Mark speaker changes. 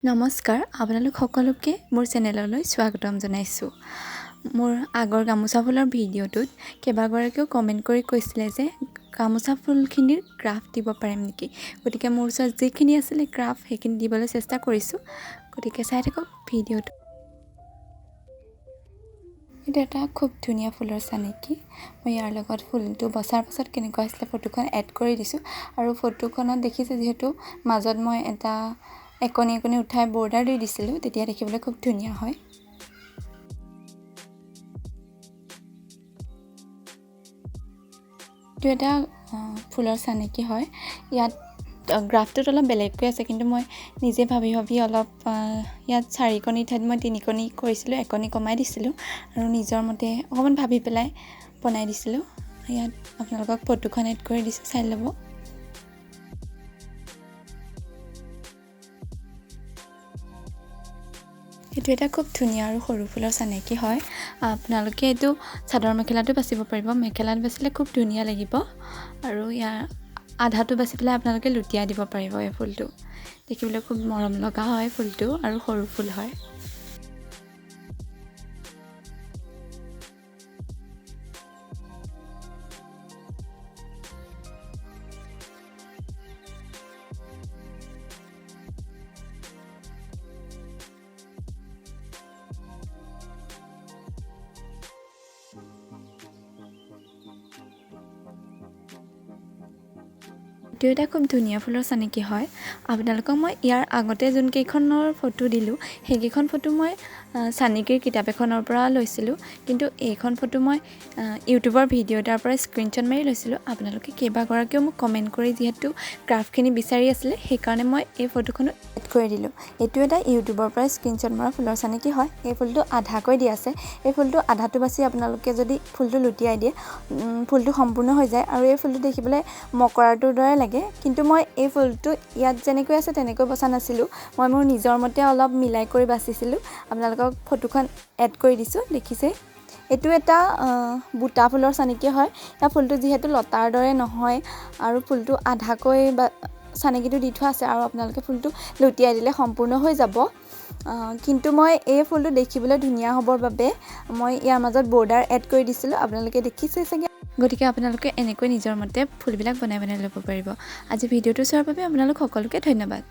Speaker 1: নমস্কাৰ, আপোনালোক সকলোকে মোৰ চেনেললৈ স্বাগতম জনাইছোঁ। মোৰ আগৰ গামোচা ফুলৰ ভিডিঅ'টোত কেইবাগৰাকীয়েও কমেণ্ট কৰি কৈছিলে যে গামোচা ফুলখিনিৰ গ্ৰাফ দিব পাৰিম নেকি। গতিকে মোৰ ওচৰত যিখিনি আছিলে গ্ৰাফ সেইখিনি দিবলৈ চেষ্টা কৰিছোঁ। গতিকে চাই থাকক ভিডিঅ'টো। এইটো এটা খুব ধুনীয়া ফুলৰ চানেকি। মই ইয়াৰ লগত ফুলটো বচাৰ পাছত কেনেকুৱা আছিলে ফটোখন এড কৰি দিছোঁ। আৰু ফটোখনত দেখিছে যিহেতু মাজত মই এটা একনি একনি উঠাই বৰ্ডাৰ দি দিছিলোঁ, তেতিয়া দেখিবলৈ খুব ধুনীয়া হয়। এইটো এটা ফুলৰ চানেকি হয়। ইয়াত গ্ৰাফটোত অলপ বেলেগকৈ আছে, কিন্তু মই নিজে ভাবি ভাবি অলপ ইয়াত চাৰিকণি ঠাইত মই তিনিকণি কৰিছিলোঁ, একণি কমাই দিছিলোঁ আৰু নিজৰ মতে অকণমান ভাবি পেলাই বনাই দিছিলোঁ। ইয়াত আপোনালোকক ফটোখন এড কৰি দিছোঁ, চাই ল'ব। এইটো এটা খুব ধুনীয়া আৰু সৰু ফুলৰ চানেকি হয়। আপোনালোকে এইটো চাদৰ মেখেলাটো বাচিব পাৰিব। মেখেলাত বাচিলে খুব ধুনীয়া লাগিব। আৰু ইয়াৰ আধাটো বাচি পেলাই আপোনালোকে লুটিয়াই দিব পাৰিব। এই ফুলটো দেখিবলৈ খুব মৰম লগা হয় ফুলটো, আৰু সৰু ফুল হয়। এইটো এটা খুব ধুনীয়া ফুলৰ চানেকি হয়। আপোনালোকক মই ইয়াৰ আগতে যোনকেইখনৰ ফটো দিলোঁ সেইকেইখন ফটো মই চানেকিৰ কিতাপ এখনৰ পৰা লৈছিলোঁ, কিন্তু এইখন ফটো মই ইউটিউবৰ ভিডিঅ' এটাৰ পৰা স্ক্ৰীণশ্বট মাৰি লৈছিলোঁ। আপোনালোকে কেইবাগৰাকীয়েও মোক কমেণ্ট কৰি যিহেতু গ্ৰাফখিনি বিচাৰি আছিলে, সেইকাৰণে মই এই ফটোখনো এড কৰি দিলোঁ। এইটো এটা ইউটিউবৰ পৰা স্ক্ৰীণশ্বট মৰা ফুলৰ চানেকি হয়। এই ফুলটো আধাকৈ দিয়া আছে। এই ফুলটো আধাটো বাচি আপোনালোকে যদি ফুলটো লুটিয়াই দিয়ে, ফুলটো সম্পূৰ্ণ হৈ যায়। আৰু এই ফুলটো দেখিবলৈ মকৰাটোৰ দৰে লাগে, কিন্তু মই এই ফুলটো ইয়াত যেনেকৈ আছে তেনেকৈ বচা নাছিলোঁ। মই মোৰ নিজৰ মতে অলপ মিলাই কৰি বাচিছিলোঁ। আপোনালোকক ফটোখন এড কৰি দিছোঁ, দেখিছে। এইটো এটা বুটা ফুলৰ চানেকি হয়। ইয়াৰ ফুলটো যিহেতু লতাৰ দৰে নহয় আৰু ফুলটো আধাকৈ বা চানেকিটো দি থোৱা আছে, আৰু আপোনালোকে ফুলটো লুটিয়াই দিলে সম্পূৰ্ণ হৈ যাব। কিন্তু মই এই ফুলটো দেখিবলৈ ধুনীয়া হ'বৰ বাবে মই ইয়াৰ মাজত বৰ্ডাৰ এড কৰি দিছিলোঁ, আপোনালোকে দেখিছে চাগে। গতিকে আপোনালোকে এনেকৈ নিজৰ মতে ফুলবিলাক বনাই বনাই ল'ব পাৰিব। আজি ভিডিঅ'টো চোৱাৰ বাবে আপোনালোক সকলোকে ধন্যবাদ।